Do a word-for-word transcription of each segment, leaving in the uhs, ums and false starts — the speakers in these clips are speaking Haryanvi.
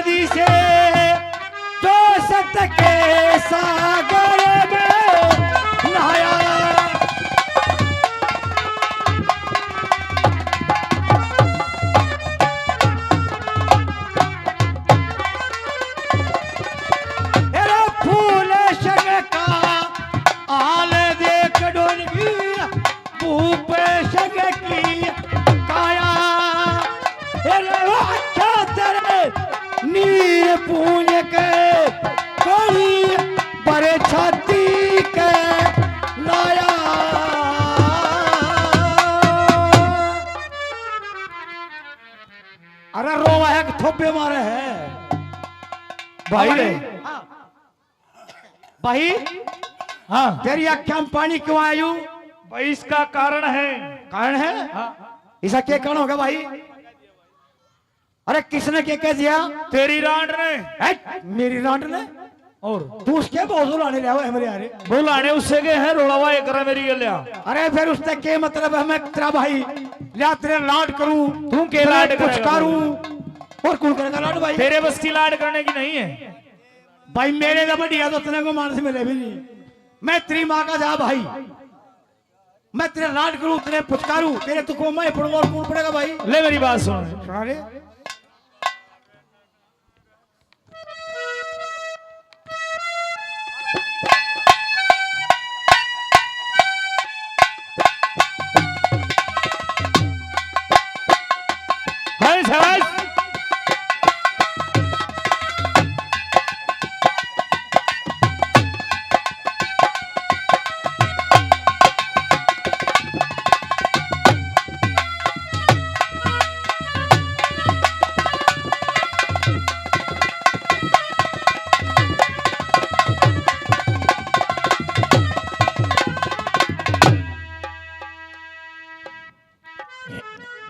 से जो सत के सागर में नहाया। अरे फूल संग का आल देख डोलगी, भूप संग की काया। अरे अच्छा तेरे नीर पूंज के बड़ी बड़े छाती के लाया। अरे रोवा है कि थोपे मारे है? भाई रे। हाँ। भाई, हाँ। तेरी आँख्या में पानी क्यों आयु? भाई, इसका कारण है। कारण है? हाँ। इसका क्या कारण होगा भाई? अरे, किसने क्या कह दिया? तेरी रांड ने। है? मेरी रांड ने? और? तू उसके बहुत बुलाने ले आवे हमारे यारे। बुलाने उससे के है, रोलावा ये करा मेरी गलिया। अरे, फिर उससे क्या मतलब है? मैं तेरा भाई, या तेरे लाड करूं, तू के तेरे लाड करेगा? पुचकारूं, और कौन करेगा लाड भाई? तेरे बस की लाड करने की नहीं है। भाई, मेरे तो बढ़िया तो तने को मानस मिले भी नहीं। मैं तेरी माँ का जा भाई, मैं तेरे लाड करूं, तेरे पुचकारूं, तेरे तुको मैं पड़ूंगा और कौन पड़ेगा भाई? ले मेरी बात सुन। सुना रे। भाई शाबाश।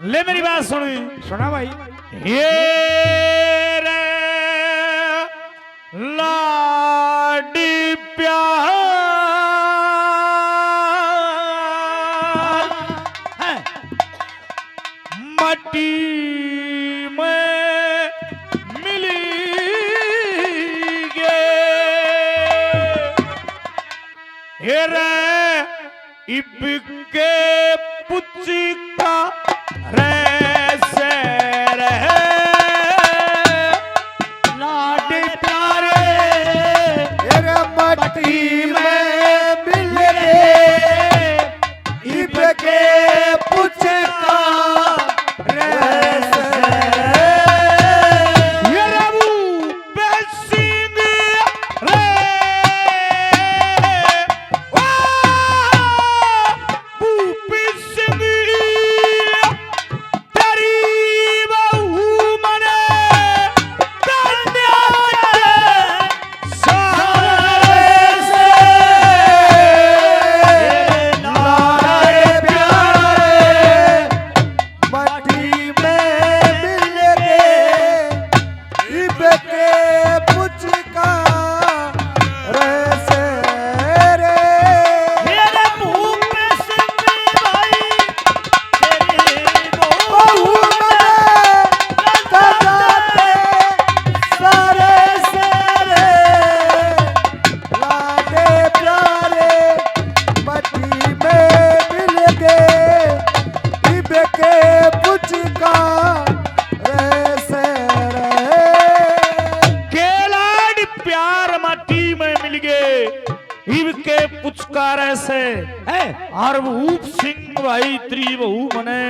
ले मेरी बात सुन। सुना भाई। ये रे लाड प्यार माटी में मिल गए। हे रे इब के पुचका रे से रहे लाड प्यारे, हे रे मट्टी में मिल गए। इब के पुचका रे से। ये रे भूप सिंह रे। ओ भूप सिंह, तेरी बहू मने कन्या के सारे से। लाड प्यारे मट्टी में मिल गए, इब के पुचका रे से रे। मेरे भूप सिंह भाई, तेरी बहू बहू मने कन्या के सारे से रे। लाडे प्यारे मट्टी में मिल गए, इब के पुचका रे से रे। के लाड प्यार माटी में मिल गए, इब के पुचकारे से। हैं? और भूप सिंह भाई तेरी बहू मने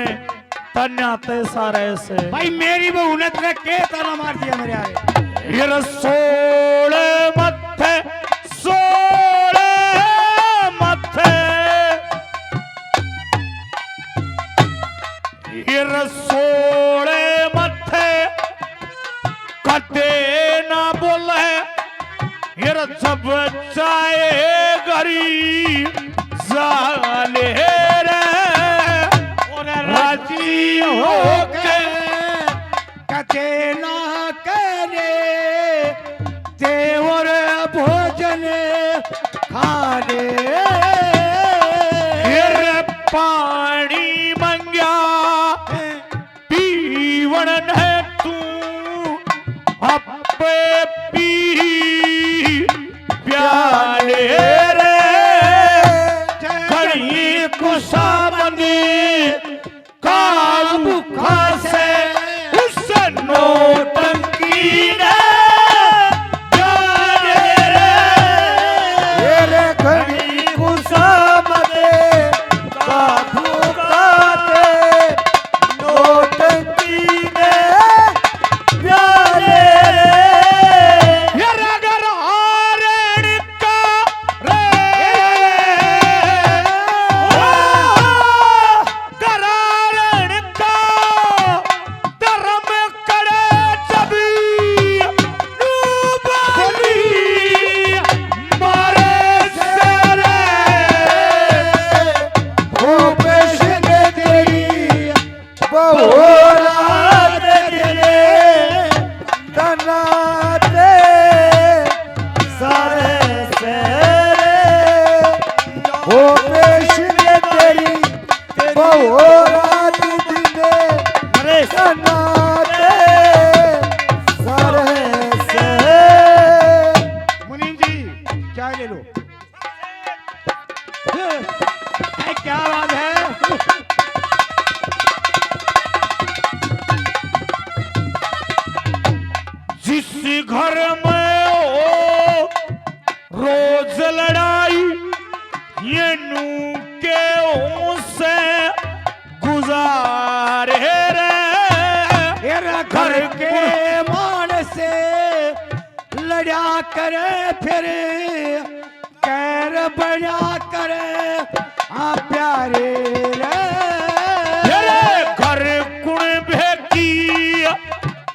तान्या ते सारे से। भाई, मेरी बहू ने तेरे के ताना मार दिया मेरे आगे? ये रसोड़े मत्थे, सोड़े मत्थे, ये रसोड़े मत्थे कदे ना बोले, ये जब चाहे घरी जाले रे, और राजी होके कदे ना करे देवर भोजन खाले। ये पानी मंग्या पीवण ने तू, अब चाय ले लो। ए, क्या बात है। जिस घर में हो रोज लड़ाई, ये नू के से गुजारे रे। ये रे घर के मानसे लड़या करे फिर, कैर बड़ा करे, हाँ प्यारे रे। तेरे घर कुण भेकी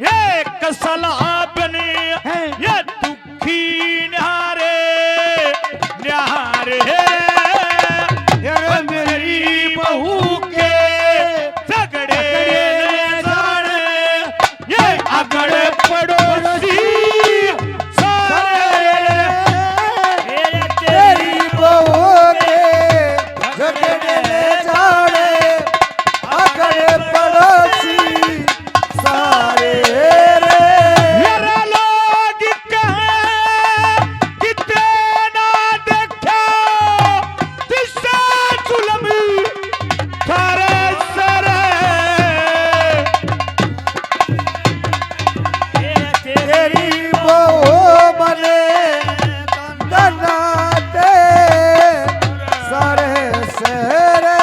एक सलाह बनी, हैं। ये दुखी न्यारे, न्यारे। तेरे मेरी बहू के झगड़े जाने, ये अगड़ पड़ोसी सारे। तेरी बहू के झगड़े जाने, अगड़ पड़ोसी सारे रे। मेरा लोग कहे कि तेरा देखा दिशा जुलमी थारे सरे। तेरी बहू मने दनाते सारे सरे।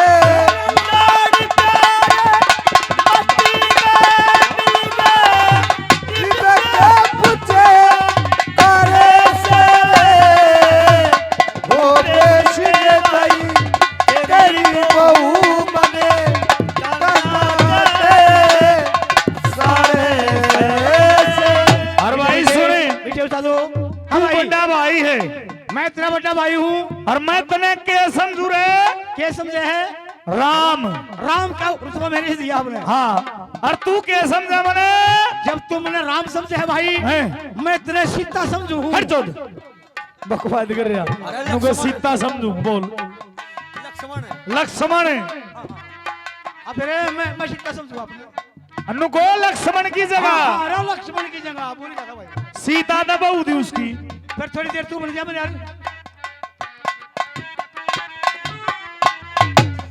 इधर पूछे तारे से हो पेश भाई, तेरी बहू मने करना ते सारे से। और भाई सुने, मीठे उस्ताद हो। तू हाँ भाई। बड़ा भाई है। मैं तेरा बड़ा भाई हूँ। और मैं तने के समझू रे? के समझे है? राम। राम का रुतबा मैंने दिया आपने। हाँ, और तू के समझा मने? जब तू मैंने राम समझे है भाई, हैं? मैं तेरे सीता समझू हूँ। हट चोद, बकवाद कर रहा। अरे नुको लक्ष्मण। सीता समझू, बोल। लक्ष्मण है। लक्ष्मण है। अब रे मैं, मैं सीता समझू आपने। नुको लक्ष्मण की जगह। हाँ, हाँ, रे लक्ष्मण की जगह, बोल रहा था भाई। सीता तो बहू थी उसकी। फिर थोड़ी देर तू बन जा मेरे यार।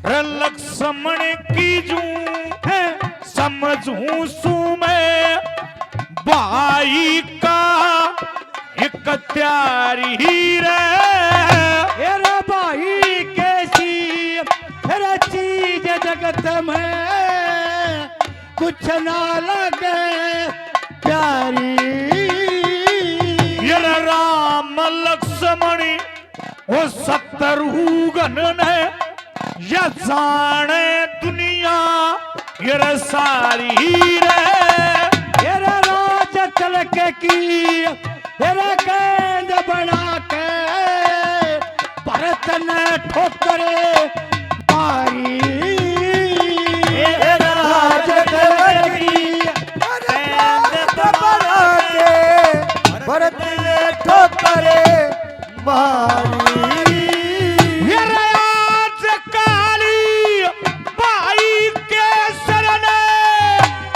रे लक्ष्मण की जूं है समझूं सू मैं भाई का एक त्यारी रे। ए रे भाई कैसी रे चीज जगत में कुछ ना लगे प्यारी। ये राम लक्ष्मण ओ शत्रुघ्न ने ये जाने दुनिया ये सारी रे। ये राज तिलक की ये गेंद बना के भरत ने ठोकर मारी। ए राज तिलक की गेंद बना के भरत ने ठोकर मारी। ये आज काली भाई के शरण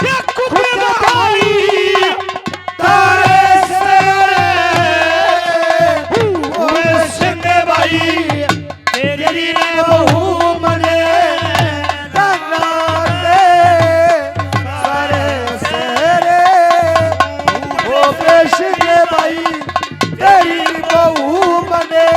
ये खुद भाई तारे से हुए सिंह भाई। तेरी बहू मने दनाते सारे सेरे। ओ पेश के भाई, तेरी बहू मने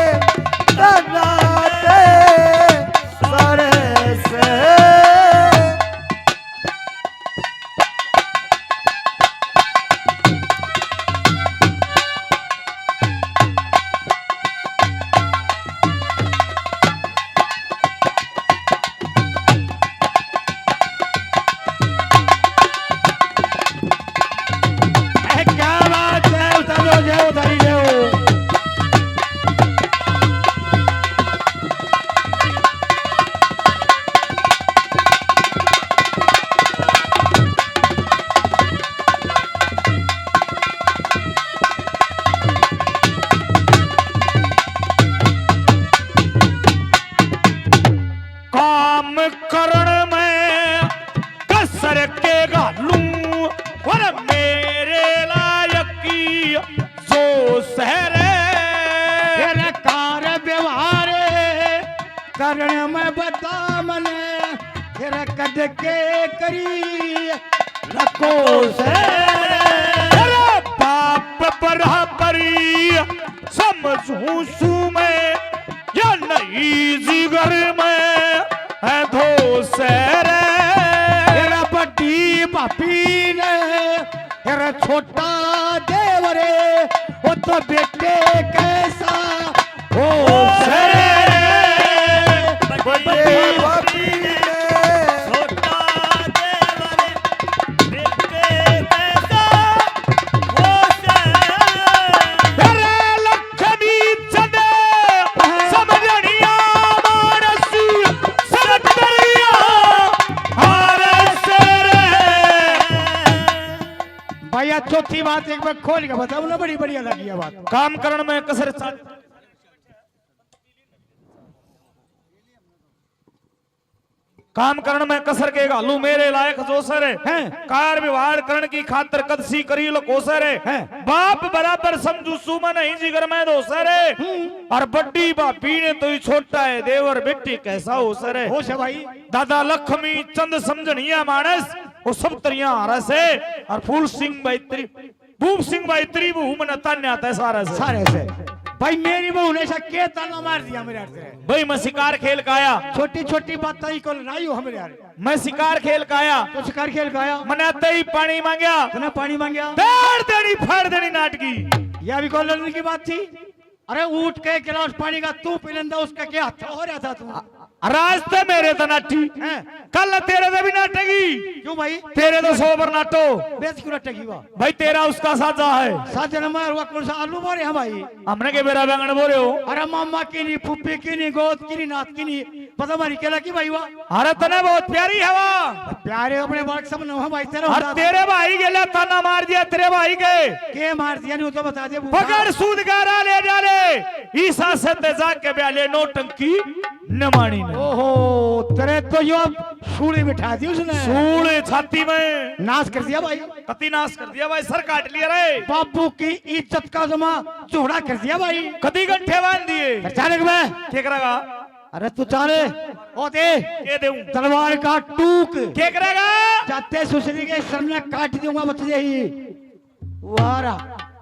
रण में बता मने, तेरा कद के करी रखो से। अरे बाप बराबरी समझूं सू मैं, या नहीं जिगर में है धोस रे। तेरा बड़ी भाभी ने, तेरा छोटा देवर, वो तो बेटे कैसा हो सरे। बड़ी भाभी ने, छोटा देवर, बेटे कैसा हो सरे। तेरे लक्ष्मी चंद समझनिया मानस सत्तरिया हार सरे। भाई, आज चौथी बात एक बार खोल के बताओ ना, बड़ी बढ़िया लगी ये बात। काम करण में कसर सा-, काम करण में कसर के घालू मेरे लायक जो सर है। हैं। कार व्यवहार करण की खातर कदसी करी लो कोसर है। हैं। बाप बराबर समझू सू मैं नहीं जिगर में दो सर है। हम्म। और बड्डी भाभी ने तो ही छोटा है देवर बेटी कैसा हो सर है। होश है भाई। दादा लक्ष्मी चंद समझनिया मानस, वो सब तरिया हारा से। और फूल सिंह भाई तेरी, भूप सिंह भाई तेरी बहू मने तान्या आता है सारा से। सारे से। भाई मेरी बहू ने ऐसा के ताना मार दिया मेरे हाथ से। भाई मैं शिकार खेल का आया। छोटी छोटी बात ही को लड़ाई हो मेरे यार। मैं शिकार खेल का आया। तो शिकार खेल का आया। मैंने आते ही पानी मांग्या। तूने पानी मांग्या। दाड़ देनी फाड़ देनी नाटकी। या भी कोई लड़ने की बात थी? अरे ऊंट के गिलास पानी का तू पी लेंदा, उसका क्या हत्या हो रहा था तू? राज तो मेरे तो नाटी। हैं? कल तेरे तो भी नाटेगी। क्यों भाई? तेरे तो सौ पर नाटो। बेच क्यों नाटेगी वह? भाई तेरा उसका साझा है। साझा न मैं, वह कौन सा आलू बोरे हैं भाई? हमने के बेरा बैंगन बोरे हो? अरे मामा की नहीं, फुप्पी की नहीं, गोद की नहीं, नात की नहीं, पता मारी केला की भाई वह? अरे तने बहुत प्यारी है वह। प्यारे अपने बालक सब न हो भाई तेरा और होता। तेरे भाई गेला ताना मार दिया तेरे भाई के। के मार दिया नहीं, वो तो बता दे भूखा। पकड़ सूद गारा ले जा ले। ईसा से ते जाके ब्याले नौटंकी न मानी ने। ओहो, तेरे तो यो सूली बिठा दी उसने। सूली छाती में। नाश कर दिया भाई। कति नाश कर दिया भाई, सर काट लिया रे। बाबू की इज्जत का जमा झोड़ा कर दिया भाई। कति गंठे बांध दिए। अचानक में। के करेगा? अरे तू चाले, ओ दे। के देऊं? तलवार का टूक। के करेगा? जाते सुसरी के सर में काट दूंगा बच्चे ही। वारा,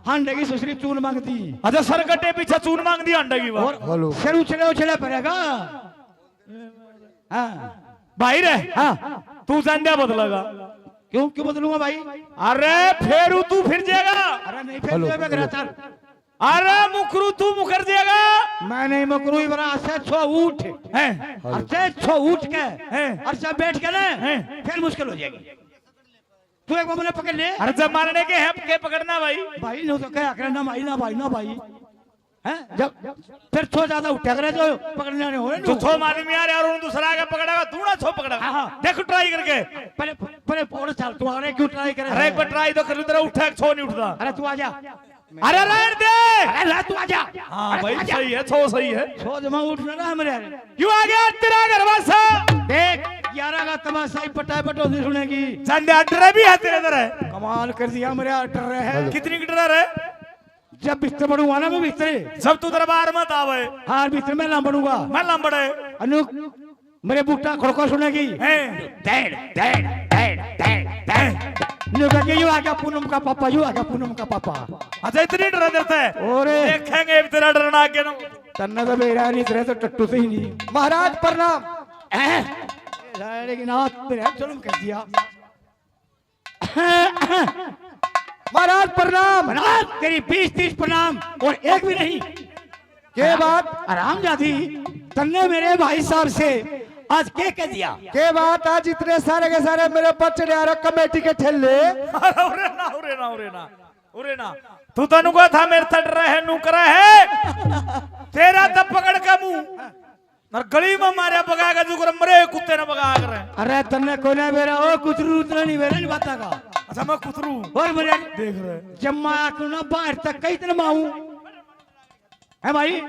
हांडे की सुसरी चून मांगती। अच्छा, सर कटे पीछे चून मांगती हांडे की बात। और हेलो। सिर उछले उछले भरेगा। हाँ। भाई रे, हाँ। तू जान दिया बदलेगा। क्यों, क्यों बदलूंगा भाई? अरे फेरू तू फिर जाएगा। अरे नहीं, फिर हेलो, जाएगा हेलो। तेरा सर। अरे मुकरू तू मुकर जाएगा। मैं नहीं मुकरू, इबरा से छो उठ। हैं? और से छो उठ के। हैं? और सब बैठ के ना। हैं? फिर मुश्किल हो जाएगी। तू एक बार मैंने पकड़ ले। अरे जब मारने के हैं, के पकड़ना भाई? भाई नो तो क्या करना भाई, ना भाई, ना भाई। हैं? जब फिर छो ज्यादा उठा करे जो पकड़ने नहीं हो रहे तो नो। छो मालूम यार, यार उन दूसरा आके पकड़ेगा, तू ना छो पकड़ेगा। हाँ, हाँ। देख ट्राई करके। पहले, पहले फोड़ चल, तू आ रहे क्यों ट्राई करे? अरे एक बार ट्राई तो कर लूं, तेरा उठा छो नहीं उठता। अरे तू आ जा। अरे रहन दे। अरे ला तू आ जा। हाँ अरे भाई तू आ जा। सही है, छो सही है। छो जमा उठना ना हमरे। क्यों आ गया तेरा घर वासा? देख, ग्यारह का तमाशा ही पटाए पटो नहीं सुनेगी। चंदे डर भी है तेरे अंदर है। कमाल कर दिया मेरे, डर रहे हैं। कितनी की डर है? जब बिस्तर पड़ूंगा ना मैं बिस्तर। जब तू दरबार मत आवे। हाँ, बिस्तर मैं लाम पड़ूंगा। मैं लाम पड़े। अनु, मेरे बूटा खड़को सुनेगी। हैं। Dad, dad, dad, dad, dad. New कह के यू आ गया पूनम का पापा, यू आ गया पूनम का पापा। अच्छा, इतनी डर डरता है? ओरे। देखेंगे अब तेरा डरना आगे ना। तन्ने तो बेरा नहीं, तेरे तो टट्टू से ही नहीं। महाराज प्रणाम। हैं? साले की नाक पे है, जुल्म कर दिया। महाराज प्रणाम। महाराज तेरी बीस तीस प्रणाम और एक भी नहीं। के बात? हरामजादी, तन्ने मेरे भाई साहब से आज के कह दिया? के बात? आज इतने सारे के सारे मेरे पर चढ़े आ रहे कमेटी के ठेले। अरे ना, अरे ना, अरे ना, अरे ना। तू तनु को था मेरे तड़ रहे, नू करे है। तेरा तब पकड़ के मुंह। और गली में मारे बगा के जुगर मरे कुत्ते ने बगा कर। अरे तन्ने कोई ना बेरा, ओ कुतरू उतना नहीं बेरा, नहीं बाता का। अच्छा, मैं कुतरू। और मरे। देख रहे। जब मैं आखू ना बाहर तक कई दिन माऊ। है भाई?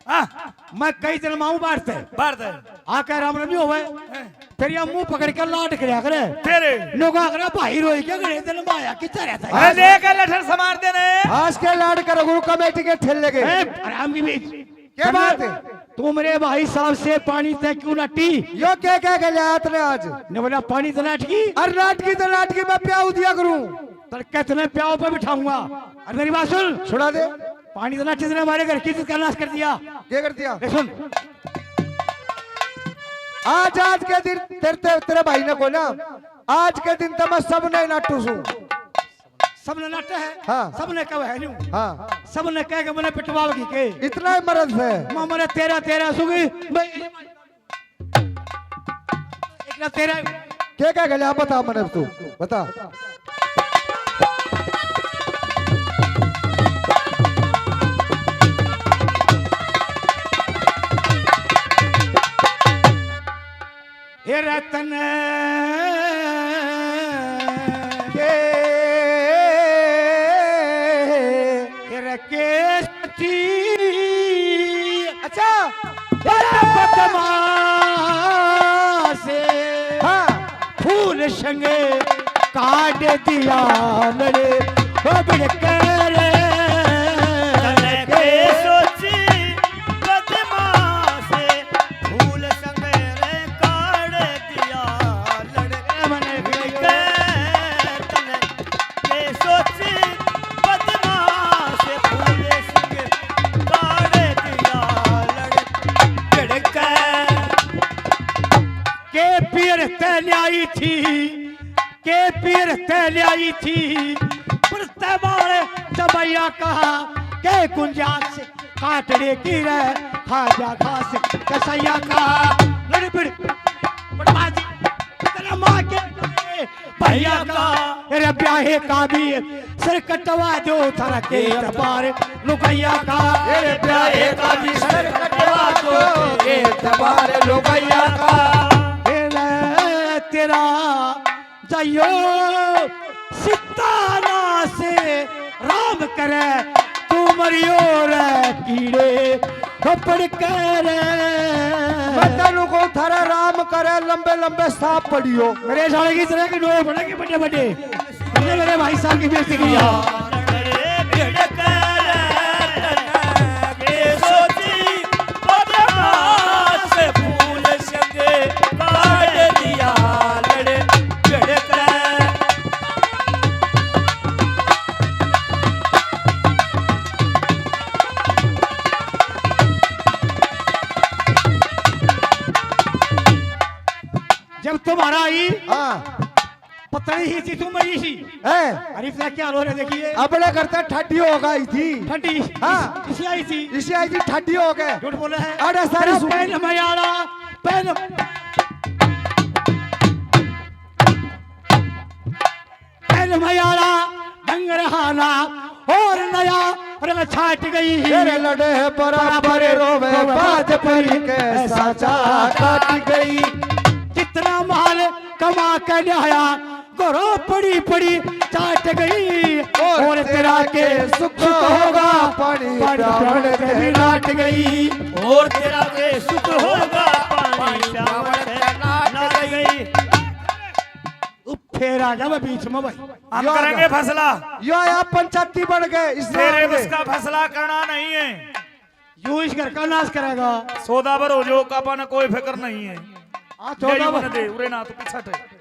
हाँ। मैं कई दिन माऊ बाहर से। बाहर से। आके राम राम नहीं होवे। हैं। फिर ये मुंह पकड़ के लाड करया करे। तेरे। नोगा करे भाई रोई के गले दिन माया की तरह था। अरे देख लठर समार देने। आज के लाड करो गुरु कमेटी के ठेले के। ए, आराम की बीच। क्या बात है? तू मेरे भाई साहब से पानी ते क्यों नाटी? यो के कह के लिया तने आज? ने बोला, पानी ते नाटकी? अरे नाटकी ते नाटकी, मैं प्याऊ दिया करूं। तड़के तने प्याऊ पे बिठाऊंगा। अरे मेरी बात सुन। छुड़ा दे। पानी ते नाटी तने हमारे घर की इज्जत का नाश कर दिया। क्या कर दिया? ए सुन। आज, आज के दिन तेरे, तेरे, तेरे भाई ने को ना, आज के दिन तो मैं सब नहीं नाटू सूं। सबने नाटे है। हाँ। सबने कह है न्यू। हाँ। सबने कह के मैंने पिटवा की के। इतना ही मर्द है। माँ मैंने तेरा, तेरा सुगी। मैं एक ना तेरा। के क्या गले आप बता मैंने तू। बता। हे रतन के, हे रकेश जी। अच्छा। हे बदमाश। हाँ। फूल संग काट दिया लड़े, ओ बिड़कर। तने के सोची कदमा से फूल संग रे काट दिया लड़े। मने बिड़कर। तने के सोची कदमा से फूल संग काट दिया लड़े। बिड़कर। के पीर ते ल्याई थी, के पीर ते ल्याई थी, पर ते बाल जबैया कहा, के गुंजाश काटने की रे, खा जा घास कसैया का। लड़ बिड़, बड़बाजी, तेरे माँ के भैया का, तेरे ब्याहे का भी सिर कटवा दो थारा के एतबार लुगैया का। तेरे ब्याहे का भी सिर कटवा दो एतबार लुगैया का। तेरा, तेरा जाइयो सितारा से राम करे, तू मरियो रे कीड़े थप्पड़ करे। मैं तेनू को थारा राम करे, लंबे लंबे सांप पड़ियो। मेरे साले की तरह के डोए पड़ेंगे बड़े बड़े। तुमने मेरे भाई साहब की बेइज्जती की है। जब तुम्हारा आई, हाँ। पत्नी ही थी, तुम ही थी। हैं? अरे, इतना क्या रो रहे, देखिए। अपने घर तक ठंडी हो गई थी। ठंडी? हाँ। इस-, इसी आई थी। इसी आई थी, ठंडी हो गए। झूठ बोला है। अरे, सारी तेरा सु- पहन मयाला, पहन, पहन मयाला, डंगर हाना, और नया रंग छाट गई। तेरे लड़े बराबर रोवे, बाज परी के साचा काट गई। जितना माल कमा के ल्याया, घरों पड़ी पड़ी चाट गई। और तेरा के सुख होगा, पानी पानी प्यावण ते लाट गई। और तेरा के सुख होगा, पानी प्यावण ते लाट गई। फेर आ गया मैं बीच में भाई। हम यो आ करेंगे गया। फैसला। यो आया पंचायती बन गए, इस तेरे तरह बस के। का फैसला करना नहीं है। यूं इस घर का नाश करेगा। सौदा भर हो जो, कापा ने कोई फिक्र नहीं है। हाँ, ये चौदह यू बन दे, उरे ना, तू पीछे थे।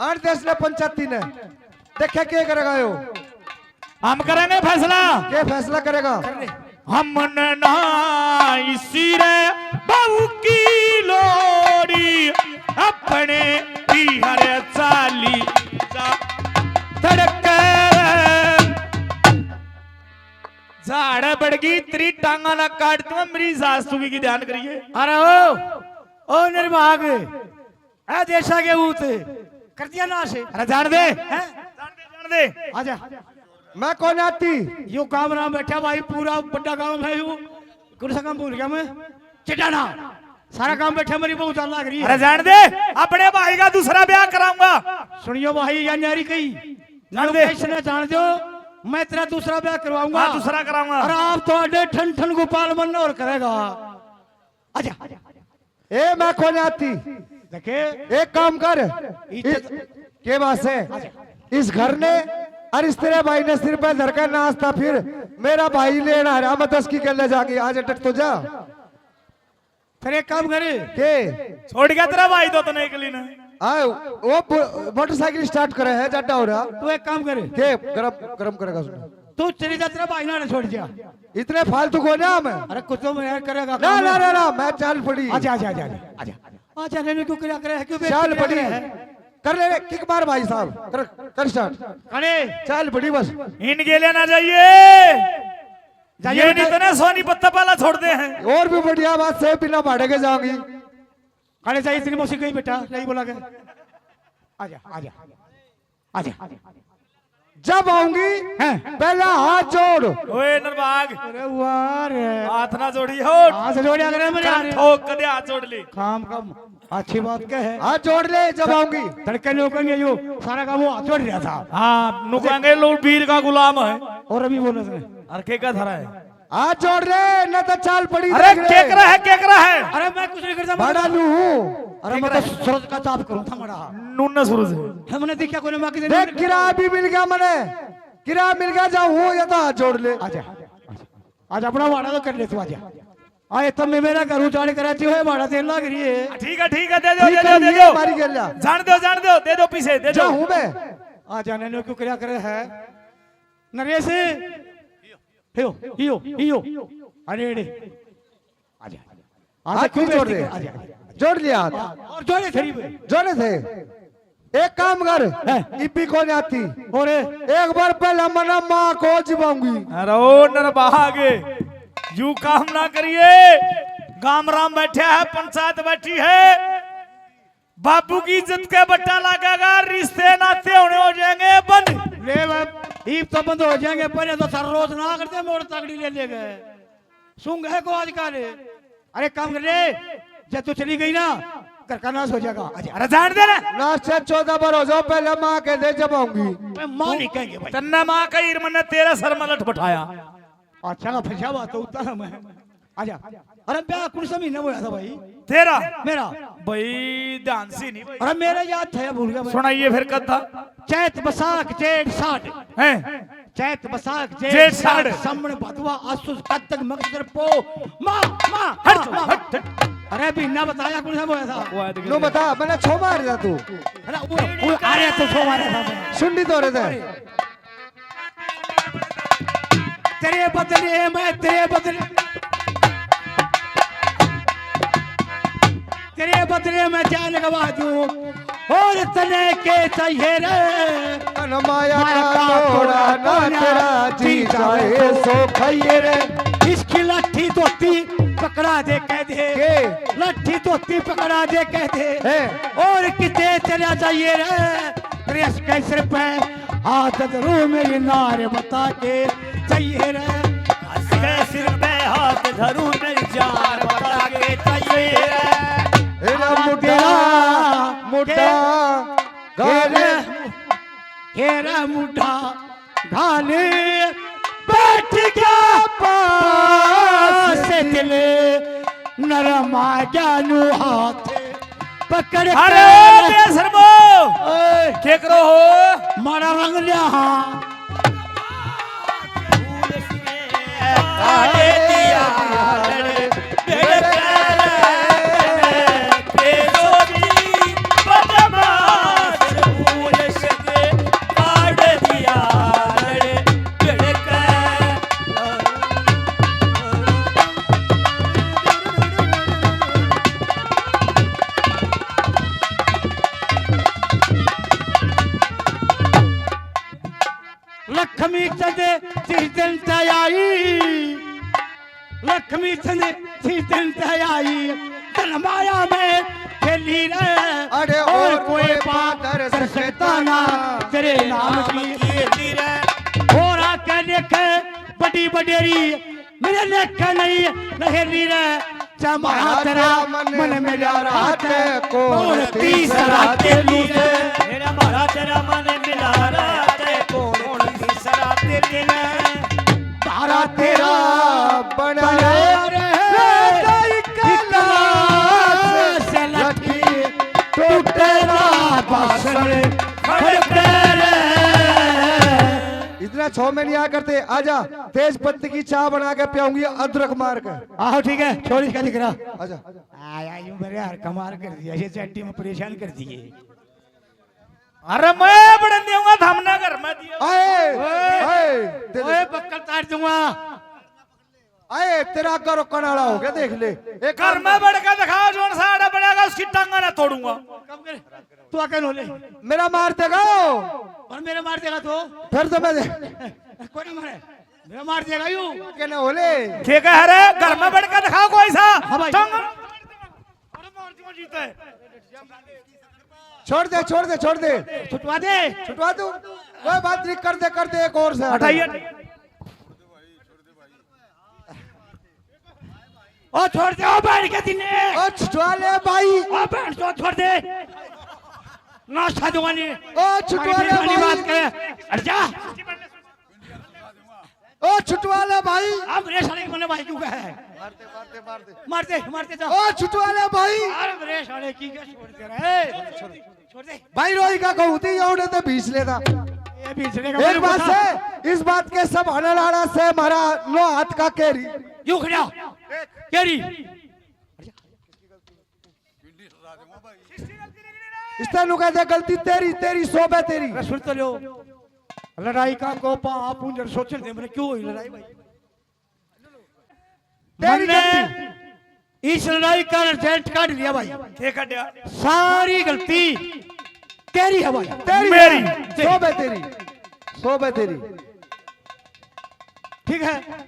आठ देश ने पंचायती ने। देखे के करेगा यो? हम करेंगे फैसला। के फैसला करेगा? हमने ना इसी रे बहू की लोड़ी, अपने पीहर चाली जा तड़के। झाड़ बड़गी तेरी टांगा ना काट दूंगा, मेरी सासू की ध्यान करिए। अरे ओ, ओ निर्भाग, ए देशा के ऊत, कर दिया नाश। अरे जान दे। हैं? जान दे, जान दे। आजा। मैं कौन आती? यो गांव नाम बैठा भाई, पूरा बड़ा गांव है यो। कौन सा गांव भूल गया मैं? चिटाना। सारा गांव बैठा, मेरी बहुत लाग रही है। अरे जान दे, अपने भाई का दूसरा ब्याह कराऊंगा। सुनियो भाई, या न्यारी कही। जान दे। इसने जान दो, मैं तेरा दूसरा ब्याह करवाऊंगा। हाँ, दूसरा कराऊंगा। और आप तो अड्डे ठन ठन गोपाल मन और करेगा। आजा। ए, मैं कौन आती? देखे? एक काम कर, इज्जत इस, के बात है? इस घर ने और इस तेरे भाई ने सिर पे धर के नाचता फिर, मेरा भाई लेना आ रहा, मैं दस की गले जाके, आज डट तो जा। तेरे एक काम करे। के? छोड़ गया तेरा भाई तो तने एकली ने। आ, वो ब-, मोटरसाइकिल स्टार्ट करे है, जड्डा हो रहा। तू एक काम करे। के? गरम, गरम करेगा उसने। तू चली जा, तेरा भाई ना छोड़ जा। इतने फालतू को ना मैं। अरे कुछ तो मैं करेगा ना, काम। ना, ना, ना, मैं चाल पड़ी। आजा, आजा, आजा, आजा। आजा, आजा, नहीं, क्यों क्या करे है, क्यों बेइज्जती चाल करे पड़ी। है? कर ले रे, किक मार भाई साहब, कर, कर स्टार्ट। अरे चाल पड़ी बस। इन गेले ना जाइए। जाइए ये नहीं बेटा। तो ना सोनी पत्ता पाला छोड़ दे हैं। और भी बढ़िया बात से बिना भाड़े के जाऊंगी। अरे जाइए, इतनी मौसी गई बेटा, नहीं बोला के। आजा, आजा, आजा। जब आऊंगी हैं? पहला हाथ जोड़। ओए नरबाग। अरे वाह रे। हाथ ना जोड़ी हो। हाथ जोड़िया करे मेरे कान यार। ठोक कदे हाथ जोड़ ले। काम, काम। अच्छी बात क्या है? हाथ जोड़ ले जब आऊंगी। तड़के लोग कहेंगे, यो सारा काम वो हाथ जोड़ रहा था। हाँ, नुकाएंगे लोग, बीर का गुलाम है। और अभी बोलो उसने। अरे के का धरा है? हाथ जोड़ ले, न तो चाल पड़ी अरे देख ले। के करा है, के करा है? अरे मैं कुछ नहीं करता, बड़ा नू हूँ। अरे मैं तो सूरज का ताप करूँ था मड़ा। नूना सूरज है। हमने देखा कोई माँ की देख, किरा अभी मिल गया मने। किरा मिल गया, जाऊँ हूँ, ये तो हाथ जोड़ ले। आजा, आज अपना वाड़ा तो कर ले तू, आजा। आए तो मैं मेरा घर उजाड़ कराची है, वाड़ा देन लाग रही है। ठीक है, ठीक है, दे दो, ठीक दे है, दो, दे ये दो। हमारी गेल्या। जान दो, जान दो, दे दो पीछे, दे दो। जाऊँ मैं। आ जाने लो, क्यों क्या करे है? नरेश, हियो, हियो, हियो। अरे, अरे। आजा। आजा, हाथ क्यों भी जोड़ दे। बेइज्जती कर? आजा, आजा। जोड़ लिया हाथ। और जोड़े थे। जोड़े थे। एक काम कर, हैं? इब्बी को नहीं आती। और? एक बार पहला मना माँ को जिबाऊंगी। अरे ओ नरभाग, यू काम ना करिए। गाम राम बैठा है, पंचायत बैठी है, बाबू की इज्जत के बट्टा लागेगा, रिश्ते नाते होने हो जाएंगे बंद। ले बाप, ईब तो बंद हो जाएंगे, पहले तो सर रोज ना करते, मोड़ तगड़ी ले लेंगे। सूंघ है को आजकल। अरे काम कर ले, जब तू चली गई ना, घर का नाश हो जाएगा। आजा। अरे जान दे ना। नाश से चौदह बार हो जाओ, पहले माँ कह दे जब आऊंगी। मैं माँ नहीं कहेंगे भाई। तन्ने माँ कही, मैंने तेरा सर में लठ बैठाया। अच्छा का फंसा बात तो उतना मैं। आजा। अरे ब्याह कौन सा महीना होया था भाई? तेरा। मेरा। भाई ध्यान से नहीं भाई। अरे मेरा याद था, भूल गया मैं। सुनाइए फिर कद था? चैत बसाख जेठ साढ़। हैं? चैत बसाख जेठ जेठ साढ़। साढ़। सामण भदवा आसू कातक मगसर पो। माँ, माँ, हट, माँ, माँ। हट, हट। अरे महीना बताया कौन सा होया था? वो आया तो नो बता, मैंने छो मार दिया तू। अरे वो, वो आ रहा तो छो मारा था मैं। सुंडी तो रहे थे। तेरे बदले में, तेरे बदले, तेरे बदले में जान गवा दूं। और तने के चाहिए रे? तन माया माया का का तोड़ा तोड़ा ना, ना तेरा जी चाहे सो खाइए रे। इसकी लाठी धोती पकड़ा दे कह दे। के? लाठी धोती पकड़ा दे कह दे। हैं? और किते चला जाइए रे? प्रेस के सिर पे हाथ धरू मेरी नार बता के चाहिए रे। के सिर पे हाथ धरू मेरी जान बता के चाहिए रे। हेरा मुड्डा, तेरा मुड्डा, गाने। हेरा मुड्डा, घाले बैठ गया पास दिल नरम आ गया नू हाथ पकड़ अरे के। ओ बेशर्मो, ओए। के करो हो? मारा रंग लिया हाँ। लक्ष्मी चंद जिस दिन तै आई, लक्ष्मी चंद जिस दिन तै आई, धन माया में खेली रे। अरे और और कोई कोई बात बात कर कर सकता ना तेरे नाम की। और आके देखे बड़ी बडेरी, मेरे लेखे नहीं नहेली रे। जमाना तेरा मन मिला रात कौन तीसरा तेली रे। मेरा मारा तेरा मन मिला रात कौन तीसरा तेली रे। तारा तेरा बना रे, दाई कलास लठी टूटे ना बासण खड़के रे। इतना छो में नहीं आया करते। आजा, तेज पत्ती की चाय बना के पियाऊंगी अदरक मार के। आहो, ठीक है, छोड़ इसका जिक्र। आजा। आया यूं मेरे हर कमाल कर दिया, ये चड्डी में परेशान कर दिए। अरे मैं बड़न दूंगा, थामने घर में दियो। आए, ओए, आए, दे दे। ओए, बक्कल तार दूंगा। आए, तेरा आगे रोकने वाला हो गया, देख ले। एक घर में बढ़ के दिखाओ, जोन सा आड़ा बनेगा, उसकी टांगा ना तोड़ूंगा। कब करे? तू आके नो ले। मेरा मार देगा वो। और मेरा मार देगा तो? फिर तो मैं दे- कोई ना मारे। मेरा मार देगा यू। के ना हो ले। ठीक है, अरे घर में बढ़ के दिखाओ कोई सा। हाँ भाई। टांगा। अरे मार दियो जीते। छोड़ दे, छोड़ दे, छोड़ दे। छुटवा दे। छुटवा दूं? कोई बात नहीं, कर दे, कर दे एक और से। हटाइए। ओ छोड़ दे, ओ बहन के दिने। ओ छुटवा ले भाई। ओ बहन चो छोड़ दे। ना साधुवानी। ओ छुटवा ले भाई। बात करे। अरे जा। ओ छुटवा ले भाई। अब रे साले मने भाई क्यों कहे? मारते, मारते, मारते। मारते, मारते जा। ओ छुटवा ले भाई। अरे रे साले की क्या छोड़ दे रहे? छोड़ दे। भाई रोई का कहूँ थी, ये उड़े ते बीच लेता। ये बीच लेगा, एक बात से, इस बात के सब हनलाड़ा से हमारा नो हाथ का केरी। यू खड़ा। केरी। इस तेनू कहते गलती तेरी, तेरी सोबे तेरी। अरे सुन तो लो। लड़ाई का कोपा आप उन जन सोच रहे थे, मैंने क्यों हुई लड़ाई भाई? तेरी मन्ने गलती। इस लड़ाई का रिजल्ट काट लिया भाई। के काटिया? सारी गलती तेरी है भाई। तेरी मेरी। है। सोबे तेरी, सोबे तेरी। ठीक है,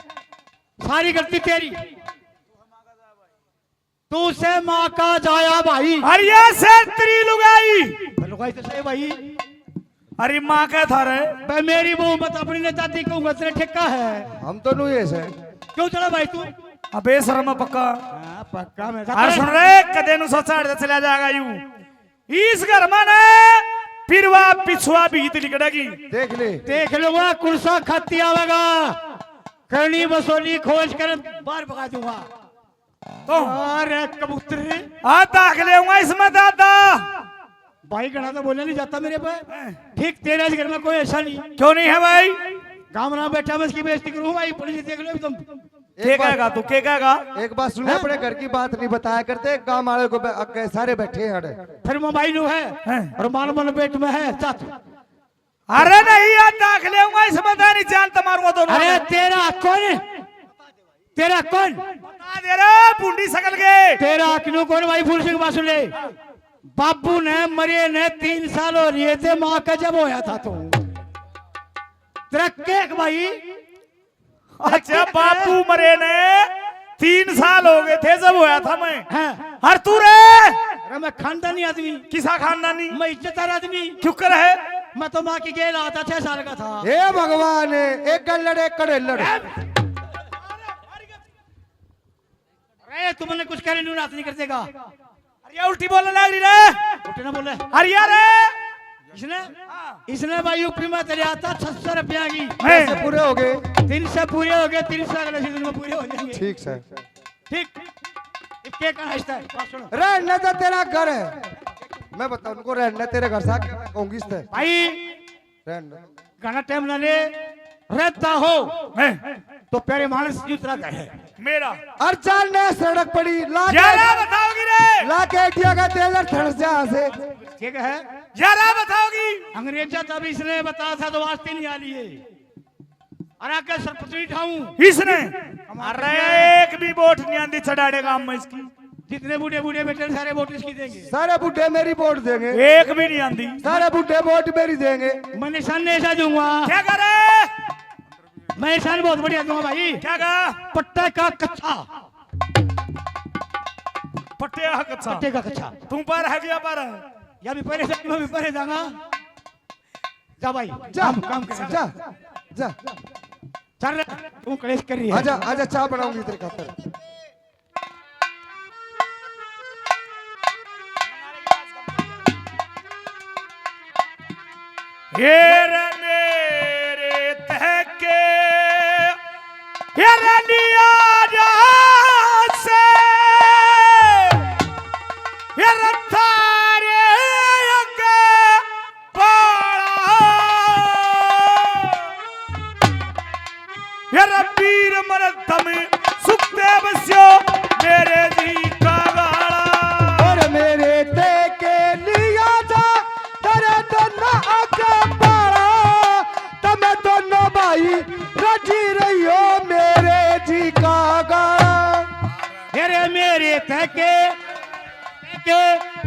सारी गलती तेरी। तू से माँ का जाया भाई। अरे ये से तेरी लुगाई। लुगाई तो सही भाई। अरे माँ का था रे। बे मेरी बहू मत अपनी ने दादी कहूंगा, तेरे ठेका है। हम तो नहीं ऐसे। क्यों चला भाई तू? अबे शर्म पक्का। हाँ, पक्का मैं अरे सुन रे, कदे नु सोचा अड़े चला जाएगा यू। इस घर में ना पिरवा पिछुआ भीत निकलेगी। देख ले। देख लूंगा, कुर्सा खत्ती आवेगा। करनी बसोली खोज कर बाहर भगा दूंगा। तो अरे कबूतर। आ दाख ले आऊंगा इसमें दादा। भाई घना तो बोला नहीं जाता मेरे पे। ठीक तेरे इस घर में कोई ऐसा नहीं। क्यों नहीं है भाई? गाँव में बैठा मैं इसकी बेइज्जती करूँ भाई, पुलिस देख लो तुम। के कहेगा तू, के कहेगा? एक बात सुन, हैं? अपने घर की बात नहीं बताया करते, गांव वाले को ब-, अगे सारे बैठे हैं अड़े। फिर मोबाइल नु है हैं? और मान मन पेट में है, चाच। अरे नहीं यार, दाख ले आऊंगा इसमें, तो नहीं जान तुम्हारे दोनों अरे ने। तेरा कौन? तेरा कौन? बता दे रे, बूंदी शकल के। तेरा अकनू कौन भाई, फूल सिंह बासुले? बाबू ने मरे ने तीन साल हो रहे थे, माँ का जब होया था तू। तेरा केक भाई। अच्छा, बापू मरे ने तीन साल हो गए थे जब होया था मैं। हाँ। हर तू रे? अरे मैं खानदानी आदमी। किसा खानदानी? मैं इज्जतदार आदमी। क्यों कर है? मैं तो माँ की गेल आता, छह साल का था। हे भगवान, एक गल लड़े, एक कड़े लड़। अरे तू मन्ने कुछ कहने नू नाश नहीं कर देगा। अरे ये उल्टी बोलने लग रही रे। उल्टी ना बोले। अरे यार रे। इसने, हाँ। इसने भाई ऊपरी में तेरे आता छह सौ रुपया की। हैं। पैसे पूरे हो गए। तीन सौ पूरे हो गए, तीन सौ अगले सीजन में पूरे हो जाएंगे। ठीक सर। ठीक। इब के कहना इस तरह? बात सुनो। रहने दे, तेरा घर है। मैं बताऊं उनको, रहने दे, तेरे घर से आके मैं कहूंगी इस तरह। भाई, रहने दे। घना टाइम ना ले, रहता हो हैं। तो प्यारे मानस, दूसरा घर है मेरा। और चल ने सड़क पड़ी, ला के यारा बताओगी रे। ला के इंडिया का तेल और थड़ से यहाँ से। ठीक है। यारा बताओगी। अंग्रेजा तब इसने बताया था तो वास्ते नहीं आ लिए। और आके सरपंच नहीं ठाऊं। इसने? अरे एक भी वोट नहीं आंदी छड़ाड़े गांव में इसकी। जितने बूढ़े बूढ़े बैठे हैं, सारे वोट इसकी देंगे। सारे बूढ़े मेरी वोट देंगे। एक भी नहीं आंदी। सारे बूढ़े वोट मेरी देंगे। मैं निशान ऐसा दूंगा। क्या करे? मैं निशान बहुत बढ़िया दूंगा भाई। क्या कहा? पट्टे का कच्चा। पट्टे का कच्चा। पट्टे का कच्चा। तू पर है क्या पर है? या भी पहले से, मैं भी पहले जाऊंगा। जा भाई, जा, काम, काम कर। जा, जा। चल रे, तू कलेश कर रही है। आजा, आजा, चाय बनाऊंगी तेरे खातर। ये रे मेरे तहके, ये रे लिया जा से, ये रे थारे अगे पाला। मेरे तके, तके,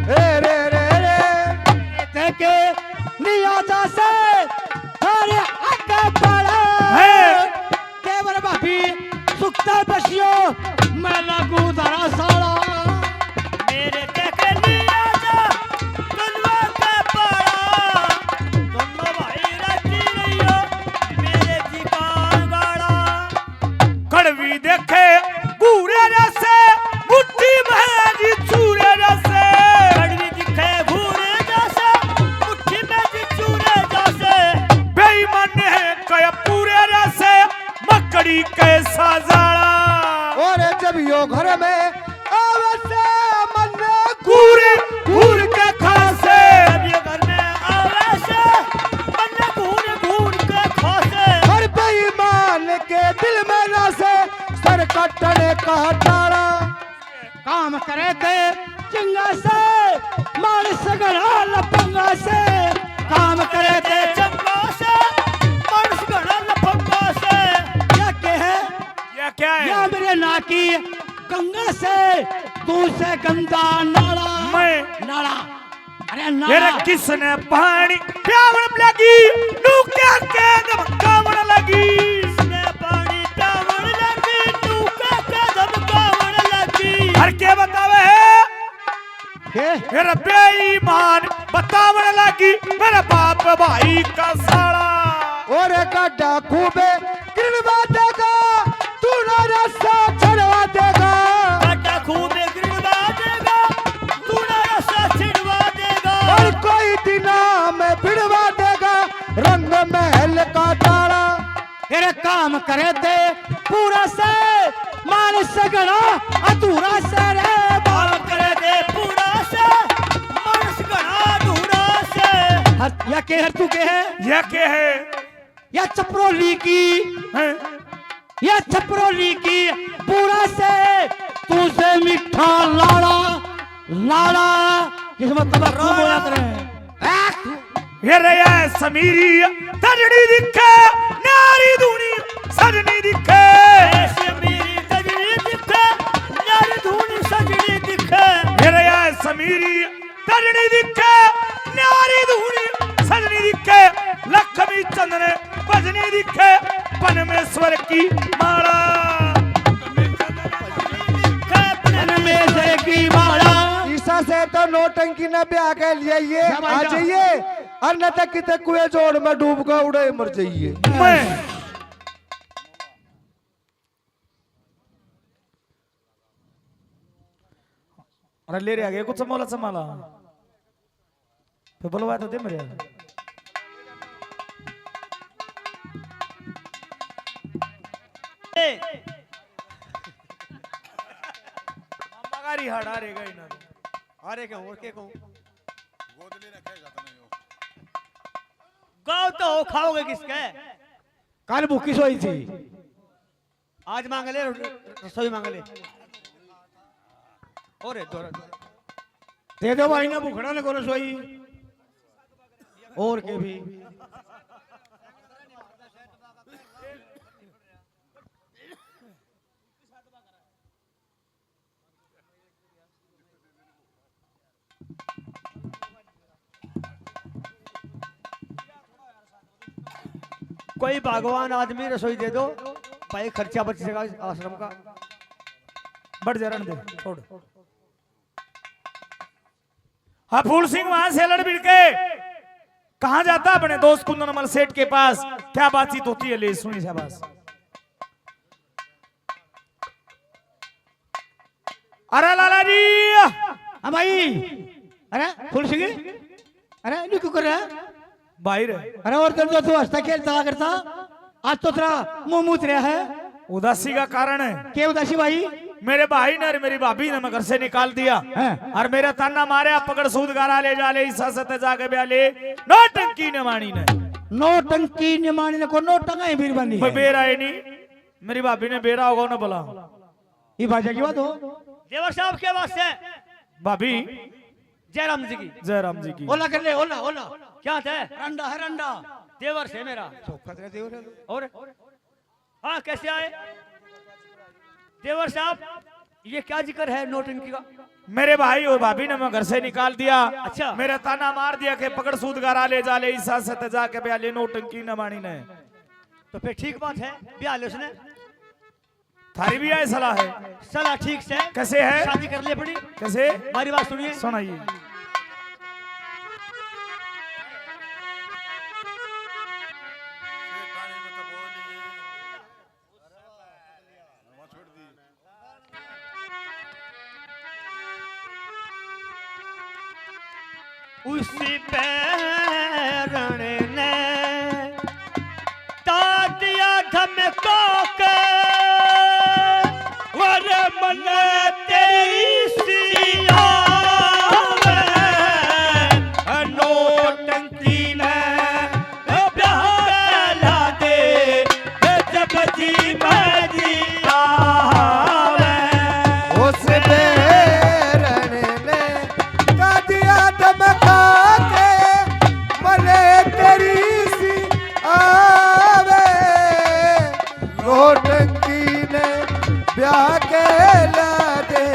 रे, रे, रे, रे। तके, निया जा से, थारे आगे बड़ा। है। केवल भाभी, सुखता बसियो, मैं लागू धरा साला। मेरे तके निया जा, दुनिया के बड़ा। दोनों भाई राजी रहियो, मेरे जी का गाला। कड़वी देखे भूरे जैसे, मुट्ठी में जी चूरे जैसे। कड़वी दिखे भूरे जैसे, मुट्ठी में जी चूरे जैसे। बेईमान है कया पूरे जैसे, मकड़ी कैसा जाला। और जब यो घर में आवे से मन घूर घूर के खासे। जब ये घर में आवे से मन घूर घूर के खासे। हर बेईमान के दिल में रासे, सर कटने का डाला। काम करे थे चंगा से, मानस घणा लफंगा से। काम करे थे चंगा से, मानस घणा लफंगा से। या के है? या क्या है? या मेरे ना की गंगा से, तू से गंदा नाला। मैं नाला। अरे ना। तेरे किसने पानी प्यावण लगी, नू क्या के धमकावण लगी। किसने पानी प्यावण लगी, नू क्या के धमकावण लगी। हर के बतावे है? के? मेरा बेईमान बतावण लगी, मेरा बाप भाई का साला। और गाडा खूबे गिरवा देगा, तू ना रस्सा छड़वा देगा। काटा खूब गिरवा देगा, तू ना रस्सा छिड़वा देगा। और कोई दिना में भिड़वा देगा, रंग महल का ताला। तेरे काम करे थे पूरा से, मानस घणा अधूरा से रे। काम करे थे पूरा से, मानस घणा अधूरा से। हर, या के हर तू के है? या के है? या छपरोली की, हैं? या छपरोली की पूरा से, तू से मीठा लाड़ा, लाड़ा, जिसमें तंबाकू बोया करे। ये रहा समीरी तजड़ी दिखे, न्यारी धूनी सजनी दिखे। समीरी तजड़ी दिखे, न्यारी धूनी सजनी दिखे। ये रहा समीरी तजनी दिखे, न्यारी धूनी सजनी दिखे, लक्ष्मी चंद ने भजनी दिखे, परमेश्वर की माला। परमेश्वर की माला। ईसा से तो नौटंकी ने ब्याह के लिए ये क्या भाई आ साहब? जाइए, और न तो कितने कुएं जोड़ में डूब के उड़े मर जाइए। मैं अरे ले रे आगे कुछ मोला समाला। फिर बोलवा तो दे मेरे। ए। मामा का रिहाड़ा रे गई ना। अरे क्या और के कहूँ? गाँव तो हो, खाओगे किसके? कल भूखी सोई थी। आज मांग ले, रसोई मांग ले। और है, दो दे दो भाई ने भूखड़ा ने को रसोई। और के भी। कोई भगवान आदमी रसोई दे दो भाई, खर्चा बच जाएगा आश्रम का। बढ़ जा, रहने दे, छोड़। हाँ, फूल सिंह वहां से लड़ भिड़ के कहाँ जाता अपने दोस्त कुंदन मल सेठ के पास, क्या बातचीत होती है, ले सुनी शाबाश। अरे लाला जी। हाँ भाई। अरे फूल सिंह, अरे न्यू क्यों कर रहा है भाई रे? अरे और दिन तो तू हंसता खेलता करता, आज तो तेरा मुंह मूत रहा है। उदासी का कारण है। क्या उदासी भाई? मेरे भाई ने और मेरी भाभी ने मैं घर से निकाल दिया। हैं। और मेरा ताना मारे, आप पकड़ सूद गारा ले जा ले, इस सत जाके ब्याह ले, नौटंकी ने मानी ने। नौटंकी ने मानी ने को नौटंगा ही बीरबानी मैं है। बेरा ही नहीं। मेरी भाभी ने बेरा होगा ना भला। ये बाजा की बात हो। देवर साहब के वास्ते। भाभी। जय राम जी की। जय राम जी की। ओला कर ले, ओला, ओला। क्या है? रंडा है, रंडा। देवर से मेरा। चौखा तेरा देवर है। और? हाँ, कैसे आए? देवर साहब, ये क्या जिक्र है नौटंकी का? मेरे भाई और भाभी ने मैं घर से निकाल दिया। अच्छा। मेरा ताना मार दिया कि पकड़ सूद गारा ले जा ले, इस साथ से जाके ब्याह ले, नौटंकी न मानी ने। तो फिर ठीक बात है, ब्याह ले उसने। थारी भी आए सलाह है। सलाह ठीक से। कैसे है? शादी कर ले पड़ी। कैसे? हमारी बात सुनिए। सुनाइए। उस बैरण ने तातिया धमका के, वर मन तेरी सिया नोटंकी ने ब्याह ला दे, जब जी मर्जी आवे। उस बैरण ने तातिया धमका के, मने तेरी सी आवे। नौटंकी ने ब्याह के ला दे,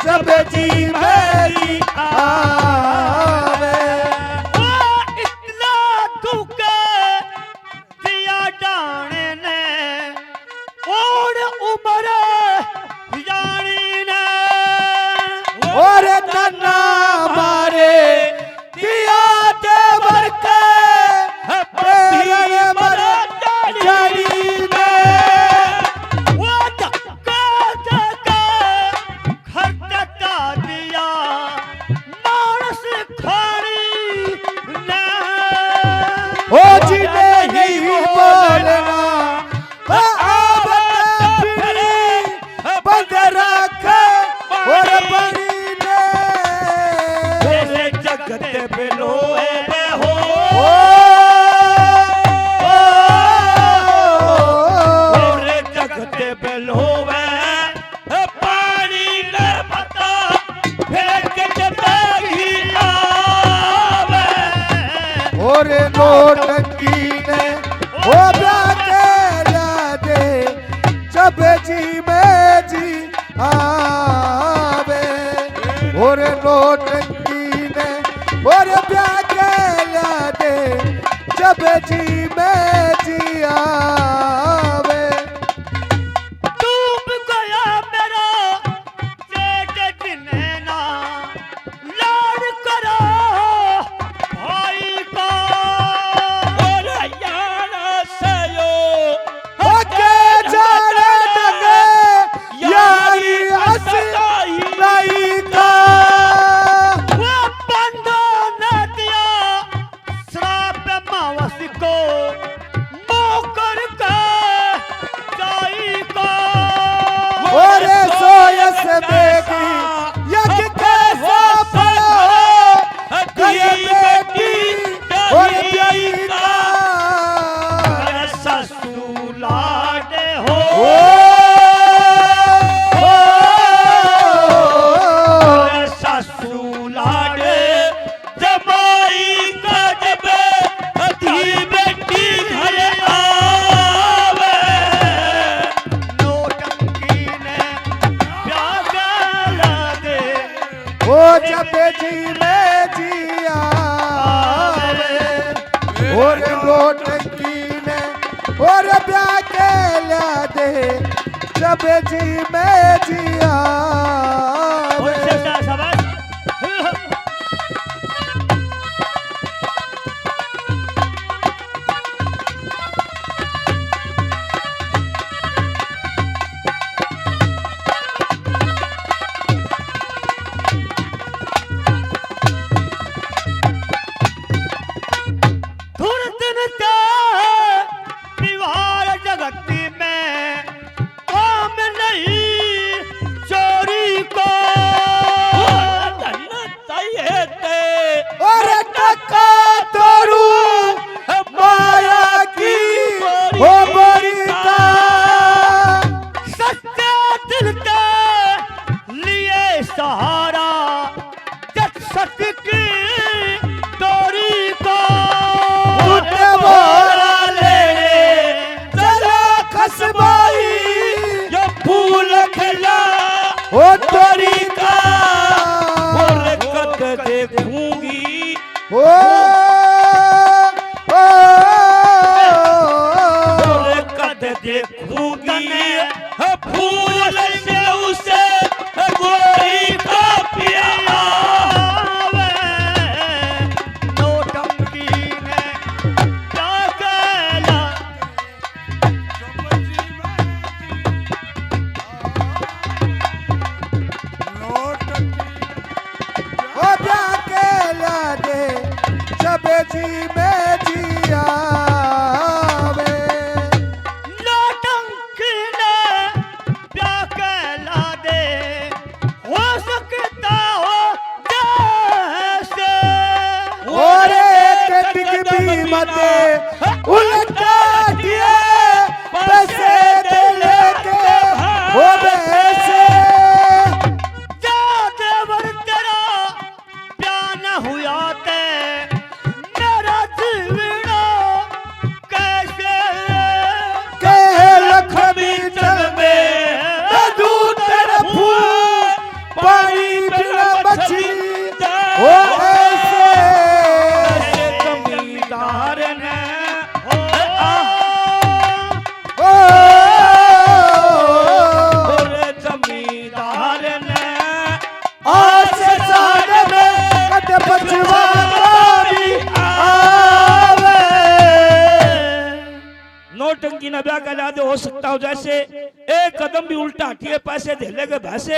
जब जी मर्जी आवे। ओ इतना दुख दिया डाणे ने, ओड़ उम्र जानी ने। और नन्ना मारे दिया देवर के, तेरे मर जानी ने। वो धक्का धक्का खरकटा दिया मानस खानी ने। ओ जी नहीं बोलना, आवत फिरी बंद रख और बनी ने। जैसे जगत बिलोए हो। ओ, ओ, और जगत बिलोए पानी ने पता फेंक के बैगी आवे। और नौटंकी ने ओ ब्याह के ला दे, जब जी में जी आवे। और नौटंकी ने और ब्याह के ला दे, जब जी में जी आवे। डूब गया मेरा पेट जिन्हें ना लाड़ करो भाई का। और यार सयो हो के जाने लगे यारी असली का। वो बंदो ने दिया श्राप मावस को मोकर का जाई को। ओरे सोयस बेगी यक कैसा पड़ा गई बेटी और ब्याई का। ससुर लाड हो। ओ, ओ, ससुर लाड जमाई का जब धी बेटी घर आवे। नौटंकी ने ब्याह करा दे। ओ जब जी में जी आवे। और नौटंकी ने और ब्याह के ला दे, जब जी में जी आवे। शाबाश। धुर दिन ते व्यवहार जगत में काम नहीं चोरी को। धन चाहिए ते और टका तोरू माया की हो बोरी का। सच्चे दिल के लिए सहारा जट सत की डोरी को। टुट बोरा लेने चला खसबाई, ये फूल खिला का और कद देखूंगी, ओ, ओ, और कद देखूंगी फूल से उसे गोरी का प्यार। नौटंकी ने क्या कहला ओ ब्याह के ला दे, जब जी में जी आवे। नौटंकी ने ब्याह के ला दे, हो सकता हो जैसे। और एक टिक भी मत उल्टा दिए, पैसे दे लेके हो वैसे। जा देवर तेरा ब्याह न हुआ ते मेरा जीवना कैसे? कह लखमी चल में मैं दूं तेरे फूल, पानी बिना मछली हो ऐसे। जमींदार ने ओ, ओ, ओ, जमींदार ने आस साथ में कद पछवा भी आवे। नौटंकी ना ब्याह का ला दे, हो सकता हो जैसे एक कदम भी उल्टा हटिए, पैसे धेले के भैसे।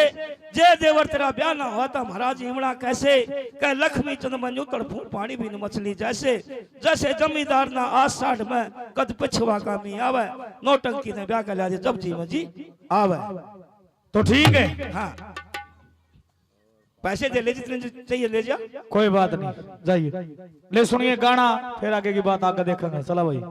जे देवर तेरा ब्याह ना हुआ तो हमारा जीवना कैसे? कह लक्ष्मी चंद मंजू तड़फू पानी बिन मछली जैसे। जैसे जमींदार ना आस साठ में कद पछवा का मी आवे। नौटंकी ने ब्याह का ला दे, जब जी में जी आवे। तो ठीक है। हाँ। पैसे दे ले, जितने चाहिए ले जा। कोई बात नहीं, जाइए। ले सुनिए गाना, फिर आगे की बात आगे देखेंगे। चला भाई।